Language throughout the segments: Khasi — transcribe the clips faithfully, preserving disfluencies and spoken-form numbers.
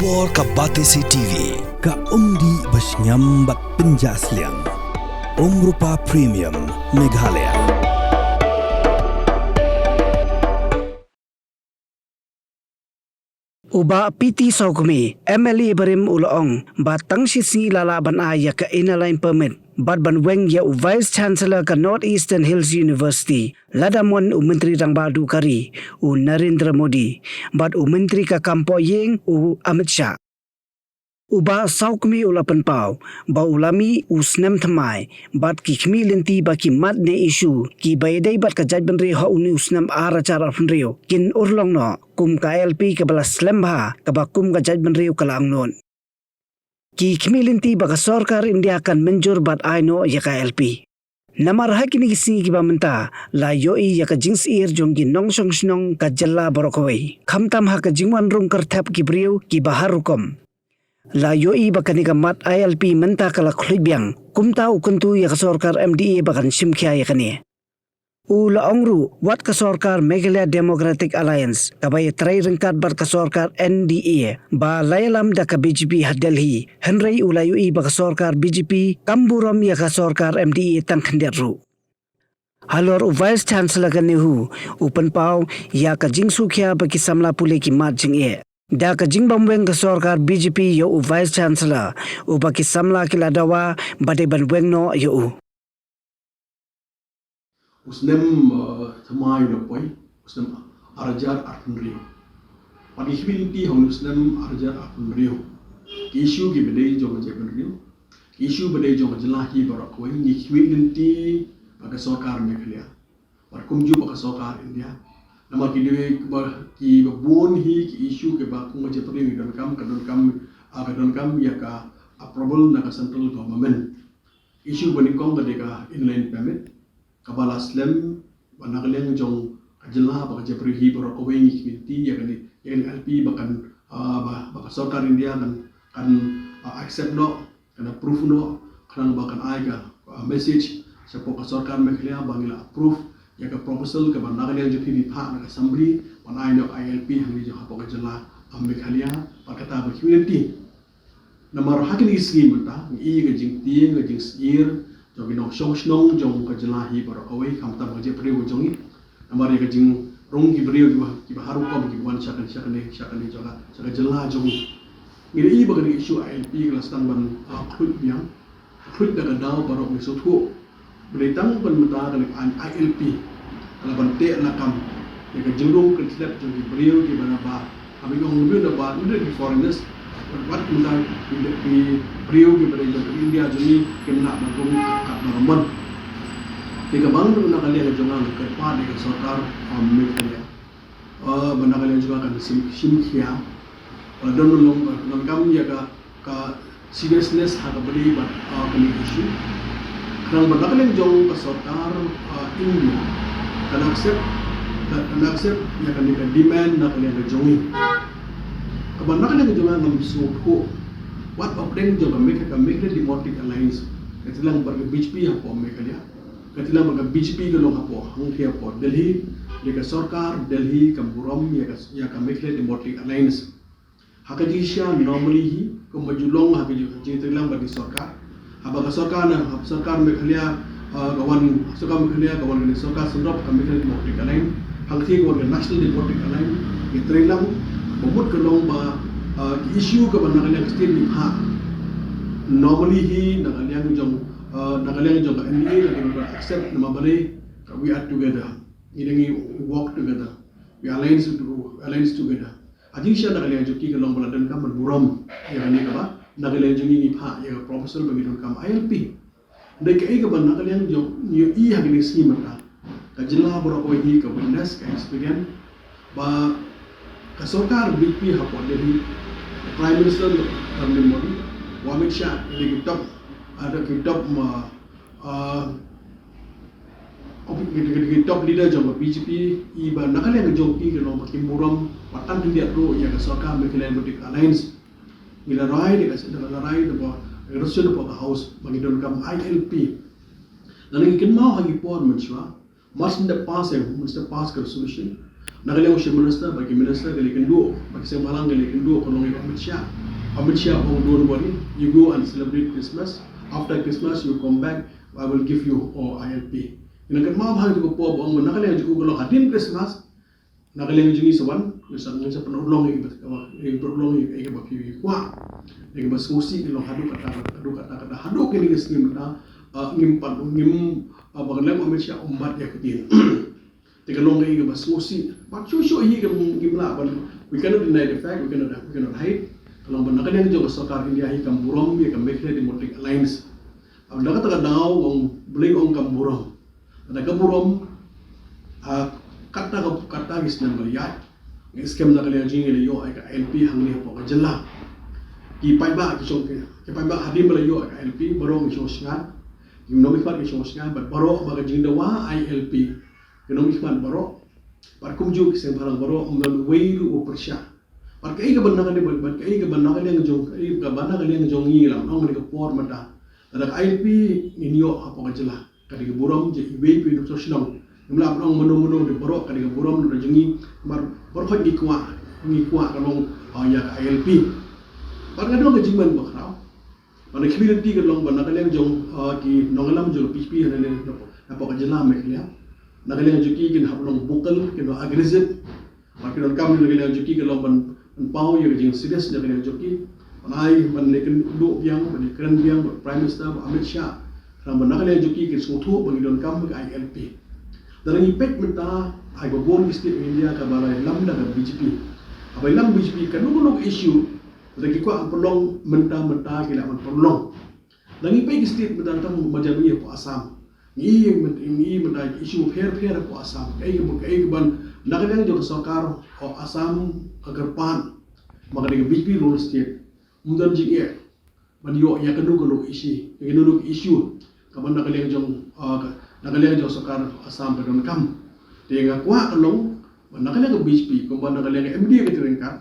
Por ka Batesi T V, ka umdih ba shngiam bad pynjah sliang. Umrupa Premium, Meghalaya. U Bah P T Sawkmie, M L A barim u la ong ba tang shi sngi la lah ban ai ïa ka Inner Line Permit bad ban weng ïa u Vice Chancellor ka North Eastern Hills University, lada mon u Myntri Rangbah Duh ka ri, u Narendra Modi, bad u Myntri ka Kam Poh Ïing, u Amit Shah. U Bah Sawkmie u la pynpaw ba u la mih u snem thymmai bad ki khmih lynti ba ki mat ne issue kiba ïadei bad ka jaitbynriew ha une u snem ar hajar arphew hynriew kin urlong noh kum ka I L P kaba la slem bha, kaba kum ka jaitbynriew ka la angnud. Ki khmih lynti ba ka sorkar India kan mynjur bad ai noh ïa ka I L P. Namar ha kine ki sngi kiba mynta la ïohi ïa ka jingsyier jong ki nongshong shnong ka jylla baroh kawei, khamtam ha ka jingwan rung kyrthep ki briew kiba har rukom. La ïohi ba kane ka mat I L P mynta ka la khluit biang, kumta u kyntu ïa ka sorkar M D A ba kan shim khia ïa kane. U la ong ruh, wat ka sorkar Meghalaya Democratic Alliance kaba ïatrei ryngkat bad ka sorkar N D A ba la ïalam da ka B J P ha Delhi, hynrei u la ïohi ba ka sorkar B J P kam burom ïa ka sorkar M D A tang khyndiat ruh. Halor u Vice Chancellor ka NEHU u pynpaw ïa ka jingsngewkhia ba ki samla pule ki mad jingeh da ka jingbym weng ka sorkar B J P ïa u Vice Chancellor, uba ki samla ki la dawa ba dei ban weng noh ïa u. U snem, eh, thymmai u la poi, u snem ar hajar arphew hynriew. Bad ngi khmih lynti ha une u snem ar hajar arphew hynriew, ki issue kiba dei jong ka jaitbynriew, ki issue ba dei jong ka jylla hi baroh kawei, ngi khmih lynti bad ka sorkar Meghalaya, bad kumjuh bad ka sorkar India. Namar ki dei ba, kiba bun hi ki issue kiba kum ka jaitbynriew ngi donkam, ka donkam, ah, ka donkam ïa ka approval na ka central government. Issue ba nyngkong ka dei ka Inner Line Permit, kaba la slem, ba na ka liang jong ka jylla bad ka jaitbynriew hi baroh kawei ngi khmih lynti ïa kane, ïa kane I L P ba kan, ah, ba, ba ka sorkar India kan, kan, ah, accept noh, kan approve noh, khnang ba kan ai ka, ah, message shapoh ka sorkar Meghalaya ba ngi la approve ïa ka proposal kaba na ka liang jong phi phi phah na ka assembly ban ai noh I L P hangne jong hapoh ka jylla, ah, Meghalaya, bad kata ba khmih lynti. Namar ha kine ki sngi mynta ngi i ka jingtieng, ka jingsyier jong ki nongshong shnong jong ka jylla hi baroh kawei, khamtam ka jaitbynriew ka jong ngi. Namar ïa ka jingrung ki briew kiba, kiba har rukom kiba wan sha kane, sha kane, sha kane jong ka, sha ka jylla jong ngi. Ngi da i ba kane ka issue I L P ka la sdang ban, ah, khluit biang, khluit da ka daw baroh ngi sngewthuh. Ba dei tang ban mynta ka leh I L P ka la ban teh lakam ïa ka jingrung kynslep jong ki briew kiba na ba, haba ong briew na ba, ngi dei ki foreigners, wat mynta ki, ki briew kiba dei jong ka India jong ngi kim lah ban rung kat ba ka mon. Te kaba nga ruh na ka liang jong nga nga kyrpad ïa ka sorkar, um, Meghalaya, uh, ba na ka liang jong nga kan shim, shim khia, uh, don long, uh, donkam ïa ka ka seriousness ha kaba dei bad, ah, kane ka issue. Khnang ba na ka liang jong ka sorkar, ah, India kan accept, kan, kan accept ïa kane ka demand na ka liang ka jong ngi. Kaba na ka liang ka jong nga ngam sngewthuh. Wat hapdeng jong ka Megh-, ka Meghalaya Democratic Alliance, ka tei lang bad ka B J P hapoh Meghalaya, ka tei lang bad ka B J P ka long hapoh, hangtei hapoh Delhi, dei ka sorkar Delhi kam burom ïa ka, ïa ka Meghalaya Democratic Alliance. Ha ka jingshisha normally hi, kumba ju long ha ka jing, jingtreilang bad ki sorkar. Haba ka sorkar na, haba sorkar Meghalaya, ah, ka wan, sorkar Meghalaya ka wan kane sorkar synrop ka Meghalaya Democratic Alliance, hangtei ka wan ka National Democratic Alliance, ki treilang, ka mut ka long ba, ah, ki issue kaba na ka liang ka state ngi phah. Normally hi, na ka liang jong, ah, na ka liang jong ka N D A, na ka liang accept namar ba dei, ka we are together. Ngi dang ngi walk together. We alliance to, alliance together. Ha jingshisha na ka liang jong ki ka long ba la donkam ban burom ïa kane kaba na ka liang jong ngi ngi phah ïa ka proposal ba ngi donkam I L P. Dei kaei kaba na ka liang jong ngi ïohi ha kine ki sngi mynta, ka jylla baroh kawei hi ka witness, ka experience ba ka sorkar B J P hapoh Delhi, Prime Minister Narendra Modi, u Amit Shah, dei ki top, ah, dei ki top, ah, ah, ki, ki, ki top leader jong ka B J P, i ba na ka liang jong ki ka long ba kim burom, ba tang khyndiat ruh ïa ka sorkar Meghalaya Democratic Alliance. Ngi la rai da ka, da ka la rai da ba, da ka resolution da ka House, ba ngi donkam I L P. Lane ngi kynmaw ha ki por mynshuwa, mar shu dep pass, eh, mar shu dep pass ka resolution, Na ka liang u Chief Minister bad ki minister ki la ïakynduh, bad ki seng bhalang ki la ïakynduh, ka long ïa u Amit Shah. Amit Shah u ong, don't worry, you go and celebrate Christmas. After Christmas you come back, I will give you, uh, I L P. Ïa kane ka mut ha kata ka por ba ong na ka liang jong u ka long hadien Christmas, na ka liang jong ngi sa wan, ngi sa, ngi sa pynurlong ïa kaba, ïa kaba phi kwah. Ïa kaba sngewsih ka long haduh katta, haduh katta, katta, haduh kine ki sngi mynta, uh, ngim pat, ngim, uh, ba ka liang u Amit Shah um bat ïa ka ktien. Te ka long kaei kaba sngewsih. Bad shuh shuh hi kam, ngim lah ban, we cannot deny the fact, we cannot, we cannot hide. Ka long ba na ka liang jong ka sorkar India hi kam burom ïa ka Meghalaya Democratic Alliance. Haba na kata ka daw u ong, balei u ong kam burom? Lada ka burom, ha kata ka, kata ki snem ba la ïaid, ngi skhem na ka liang jong ngi la ïoh ïa ka I L P hangne hapoh ka jylla. Ki paidbah ki shong, ki paidbah hadien ba la ïoh ïa ka I L P, baroh ngi shong shngaiñ. Ki nongmihkhmat ki shong shngaiñ, bad baroh ba ka jingdawa I L P, ki nongmihkhmat baroh, bad kumjuh ki seng bhalang baroh, ym don uwei ruh u pyrshah. Bad kaei kaba na ka liang, bad kaei kaba na ka liang jong, kaei kaba na ka liang jong ngi, la ong ha kane ka por mynta, lada ka I L P ngin ïoh hapoh ka jylla, ka dei ka burom jong iwei pa iwei na shnong. Ngim lah ban ong mano mano, dei baroh ka dei ka burom na jong ngi. Namar baroh ngi kwah, ngi kwah ka long, uh, ïa ka I L P. Bad nga don ka jingmut bakhraw, bad ka humility ka long ba na ka liang jong, uh, ki nongïalam jong ka B J P hangne hapoh ka jylla Meghalaya, na ka liang jong ki kin hap long vocal, kin long aggressive. Bad ki donkam na ka liang jong ki ka long ban, ban paw ïa ka jingserious na ka liang jong ki, ban ai, ban leh kynduh biang, ban leh kren biang bad Prime Minister bad Amit Shah, khnang ba na ka liang jong ki kin sngewthuh ba ngi donkam ka I L P. Lada ngi peit mynta, ai ba bun ki state India kaba la ïalam da ka B J P. Haba ïalam B J P, kano kano ka issue, lada ki kwah ban pynlong mynta mynta ki lah ban pynlong. Lada ngi peit ki state mynta, tang ba ïalam ïa hapoh Assam, ngi ïohi mynta, ngi ïohi mynta ki issue pher pher hapoh Assam. Kaei kaba, kaei kaba na ka liang jong ka sorkar hapoh Assam ka kyrpad, ba ka dei ka B J P rule state, ym don jingeh ban ïoh ïa kano kano ka issue, ïa kano kano ka issue kaba na ka liang jong, uh, ka, na ka liang jong sorkar Assam ka donkam. Te nga kwah ka long ba na ka liang ka B J P, kumba na ka liang ka M D A ka jingryngkat,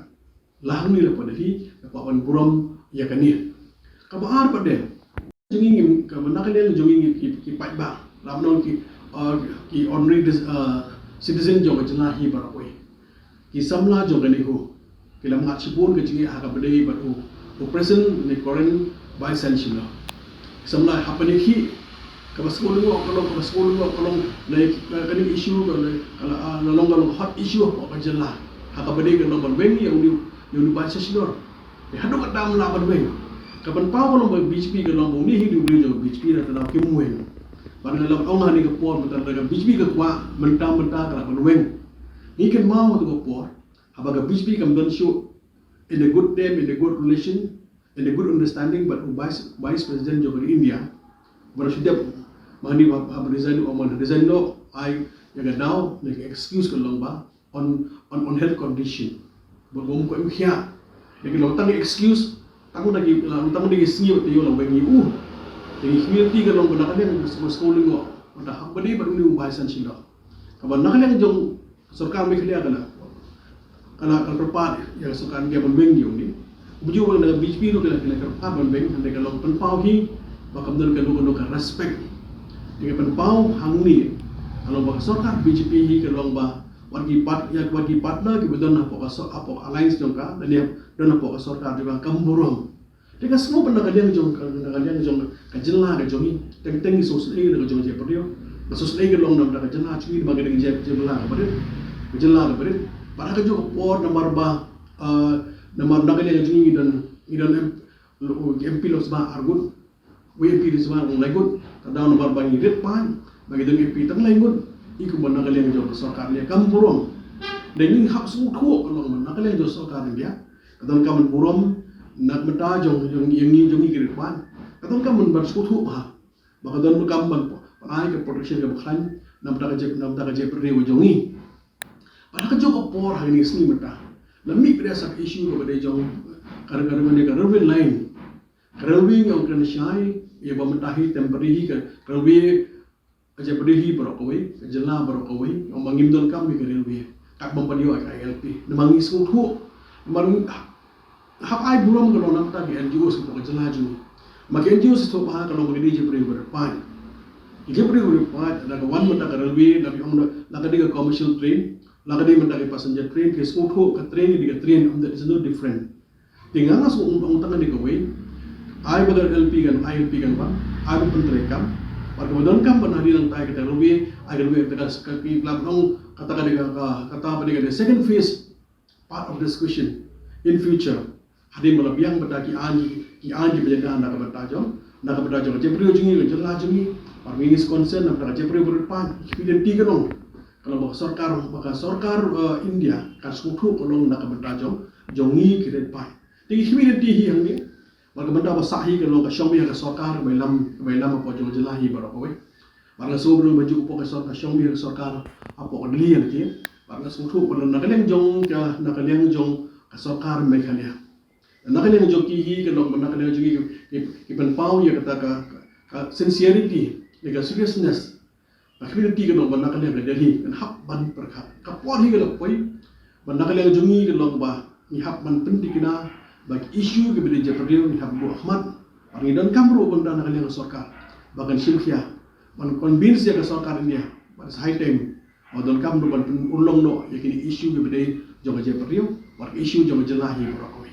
la hangne la pdeng hi, la kwah ban burom ïa kane. Kaba ar pat de, jong ngi, kaba na ka liang jong ngi ki, ki paidbah, la ong ki, uh, ki ordinary dis-, uh, citizen jong ka jylla hi baroh kawei. Ki samla jong kane hi, ki la mad shibun ka jingeh ha kaba ïadei bad u, u present ne current Vice Chancellor. Ki samla hap ban ïakhih, kaba sngewlyngngoh ka long, kaba sngewlyngngoh ka long, na, na kane ka issue ka long, ka la, ah, la long, ka long hot issue hapoh ka jylla. Ha kaba ïadei ka long ban weng ïa une, ïa une Vice Chancellor. Te haduh katta ym lah ban weng. Kaban paw ka long ba B J P ka long ba une hi u dei u briew jong B J P, na kata daw kim weng. Bad nga la ong ha kane ka por mynta, ka B J P ka kwah mynta mynta ka lah ban weng. Ngi kynmaw ha kata ka por, haba ka B J P kam don shuh in a good term, in a good relation, in a good understanding bad u Vice, Vice President jong ka India, ba la shu dep, ba hangne ba, ba resign, u ong ban resign noh, ai ïa ka daw ne ka excuse ka long ba on, on, on health condition. Bad ym ko im khia. Lane ka long tang excuse, tang da ki, tang da ki sngi bad te ïoh la weng ïa u. Te ngi, humility ka long ba na ka liang ba sngewlyngngoh, ba da hap ban ïa bad une u Vice Chancellor. Kaba na ka liang jong sorkar Meghalaya ka la, ka la, ka la kyrpad ïa ka sorkar India ban weng ïa une. Kumjuh na ka B J P ruh ki la, ki la kyrpad ban weng, hynrei ka long pynpaw hi ba kam don kano kano ka respect. Te ka pynpaw hangne ka long ba ka sorkar B J P hi ka long ba wat ki part-, ïa wat ki partner kiba don hapoh ka sor-, hapoh alliance jong ka, lane don hapoh ka sorkar jong ka kam burom. Te nga sngew ba na ka liang jong ka, na ka liang jong ka jylla ka jong ngi, teng teng ngi sngewsynei na ka jong ka jaitbynriew. Ka sngewsynei ka long namar ka jylla jong ngi, namar ka dei ka jylla kaba rit, ka jylla kaba rit. Bad ha ka juh ka por namar ba, ah, namar na ka liang jong ngi ngi don, ngi don M-, M P Lok Sabha ar ngut, u M P Lok Sabha u lai ngut. Ka daw namar ba ngi rit paid ba ngi don M P tang lai ngut, i kumba na ka liang jong ka sorkar India kam burom. Te ngi hap sngewthuh ka long ba na ka liang jong sorkar India ka donkam ban burom na ka bynta jong, jong, jong ngi, jong ngi ki rit paid. Ka donkam ban, ban sngewthuh bha ba ka donkam ban, ban ai ka protection kaba khlaiñ na ka bynta ka jait, na ka bynta ka jaitbynriew jong ngi. Bad ha ka juh ka por ha kine ki sngi mynta, la mih pat sa ka issue kaba dei jong ka, ka, ka, ka railway line. Ka railway ngi ong kren shai ïa ba mynta hi temporary hi ka railway, ka jaitbynriew hi baroh kawei, ka jylla baroh kawei, ong ba ngim donkam ïa ka railway, kat bym pat ïoh ïa ka I L P. Namar ngi sngewthuh, namar ngi hap ai burom ka long na ka bynta ki N G Os hapoh ka jylla jong ngi. Ma ki N G Os shuh bha ka long ba ki dei jaitbynriew ba rit paid. Ki jaitbynriew ba rit paid, lada ka wan mynta ka railway, lada ki ong da, lada ka dei ka commercial train, La ka dei mynta ka passenger train, ki sngewthuh ka train, ka dei ka train, um, there is no different. Te nga nga sngewthuh ong tang ka dei kawei. Ai ba ka L P kan, ai L P kan ba, ai ba pyntreikam. Bad kaba donkam ban hadien nangta ai kata ka railway, ai ka railway kata ka, ka, ki pla ban ong kata ka dei ka, ka, kata ba dei ka dei second phase, part of discussion in future. Hadien ba la biang bynta ki aiñ, ki aiñ kiba ïada na ka bynta jong, na ka bynta jong ka jaitbynriew jong ngi, ka jylla jong ngi, bad ngi ngi sngewkonsern na ka bynta ka jaitbynriew baroh paid, ki lynti ka long, ka long ba ka sorkar, ba ka sorkar, eh, India kan sngewthuh ka long na ka bynta jong, jong ngi ki riewpaid. Te ki lynti hi hangne, bad ka bynta ba sah hi ka long ka shong beit ha ka sorkar ba ïalam, ba ïalam hapoh jong ka jylla hi baroh kawei. Bad nga sngewthuh ba ju hapoh ka sorkar, shong beit ha ka sorkar hapoh ka Delhi hangne. Bad nga sngewthuh ba na ka liang jong ka, na ka liang jong ka sorkar Meghalaya, na ka liang jong ki hi ka long ba na ka liang jong ki, ki, ki pynpaw ïa kata ka, ka, ka sincerity, ïa ka seriousness. Ka community ka long ba na ka liang ka Delhi kan hap ban pyrkhat. Ka por hi ka la poi ba na ka liang jong ngi ka long ba ngi hap ban pynthikna ba ki issue kiba dei jaitbynriew ngi hap buh khmat. Bad ngi donkam ruh ban da na ka liang ka sorkar ba kan shim khia ban convince ïa ka sorkar India ba it's high time ba donkam ruh ban pynurlong noh ïa kine issue kiba dei jong ka jaitbynriew bad ka issue jong ka jylla hi baroh kawei.